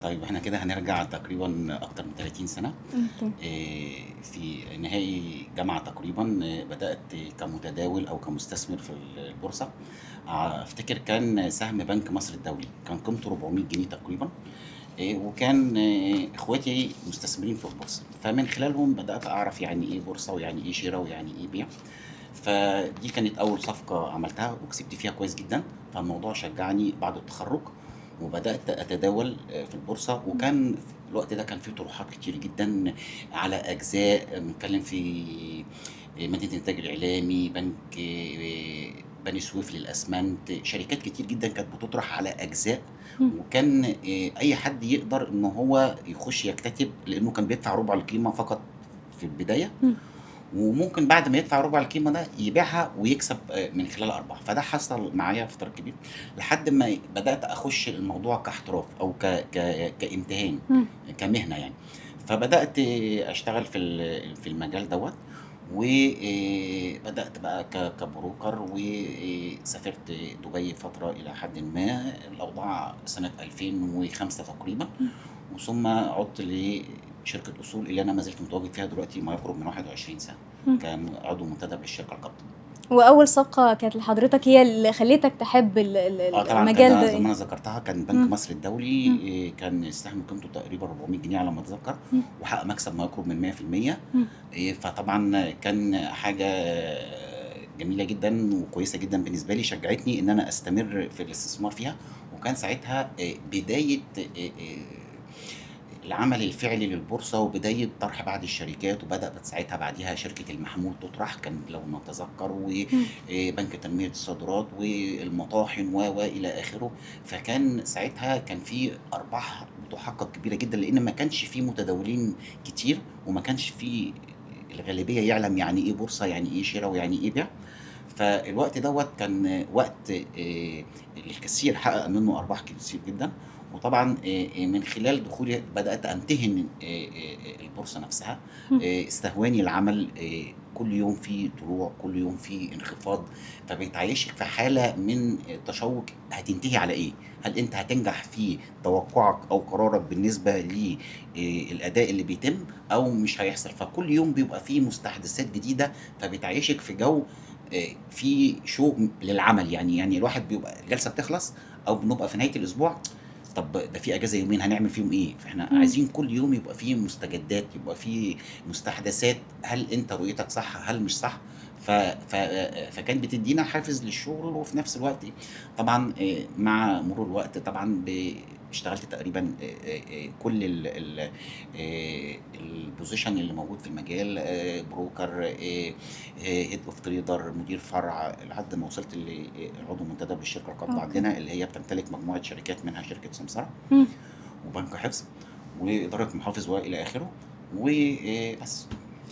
طيب إحنا كده هنرجع تقريبًا أكتر من 30 سنة. okay. في نهائي جامعة تقريبًا بدأت كمتداول أو كمستثمر في البورصة. أفتكر كان سهم بنك مصر الدولي، كان قيمته 400 جنيه تقريبًا. وكان إخواتي مستثمرين في البورصة، فمن خلالهم بدأت أعرف يعني إيه بورصة ويعني إيه شِرا ويعني إيه بيع. فدي كانت أول صفقة عملتها وكسبت فيها كويس جدًا، فالموضوع شجعني بعد التخرُّج وبدأت أتداول في البورصة، وكان في الوقت ده كان في طروحات كتير جدًا على أجزاء، بنتكلم في مدينة الإنتاج الإعلامي، بنك بني سويف للأسمنت، شركات كتير جدًا كانت بتطرح على أجزاء، وكان أي حد يقدر إن هو يخش يكتتب، لإنه كان بيدفع ربع القيمة فقط في البداية، وممكن بعد ما يدفع ربع القيمة ده يبيعها ويكسب من خلال أرباح. فده حصل معايا فترة كبيرة لحد ما بدأت أخش الموضوع كاحتراف أو ك ك كامتهان، كمهنة يعني. فبدأت أشتغل في المجال دوت، وبدأت بقى ك broker، وسافرت دبي فترة إلى حد ما، الأوضاع سنة 2005 تقريبا، وثم عدت لشركة أصول اللي أنا ما زلت متواجد فيها دلوقتي ما يقرب من 21 سنة كعضو منتدب للشركة القابضة. وأول صفقة كانت لحضرتك هي اللي خلتك تحب طبعاً المجال كان ده زي إيه؟ ما أنا ذكرتها كان بنك مصر الدولي، كان السهم قيمته تقريباً 400 جنيه على ما أتذكر، وحقق مكسب ما يقرب من مية في المية. فطبعاً كان حاجة جميلة جداً وكويسة جداً بالنسبة لي، شجعتني إن أنا أستمر في الاستثمار فيها. وكان ساعتها بداية العمل الفعلي للبورصة وبداية طرح بعض الشركات، وبدأت ساعتها بعديها شركة المحمول تطرح، كان لو نتذكر، بنك تنمية الصادرات والمطاحن وإلى آخره. فكان ساعتها كان في أرباح بتحقق كبيرة جدا، لأن ما كانش في متداولين كتير، وما كانش في الغالبية يعلم يعني إيه بورصة، يعني إيه شراء، ويعني إيه بيع. فالوقت دوت كان وقت الكثير حقق منه أرباح كتير جدا. وطبعا من خلال دخولي بدأت أمتهن البورصة نفسها. استهواني العمل، كل يوم في طلوع، كل يوم في انخفاض، فبيتعيشك في حالة من التشوق هتنتهي على إيه؟ هل أنت هتنجح في توقعك أو قرارك بالنسبة للأداء اللي بيتم أو مش هيحصل؟ فكل يوم بيبقى فيه مستحدثات جديدة، فبتعيشك في جو في شوق للعمل. يعني الواحد بيبقى الجلسة بتخلص أو بنبقى في نهاية الأسبوع، طب ده في أجازة يومين هنعمل فيهم إيه؟ فإحنا عايزين كل يوم يبقى فيه مستجدات، يبقى فيه مستحدثات، هل أنت رؤيتك صح، هل مش صح؟ فكان بتدينا حافز للشغل. وفي نفس الوقت طبعاً، مع مرور الوقت طبعاً اشتغلت تقريباً، كل ال position اللي موجود في المجال، broker، head of trader، مدير فرع، لحد ما وصلت لعضو منتدب للشركه القابضه عندنا اللي هي بتمتلك مجموعه شركات، منها شركه سمسره وبنك حفظ واداره محافظ والى اخره وبس.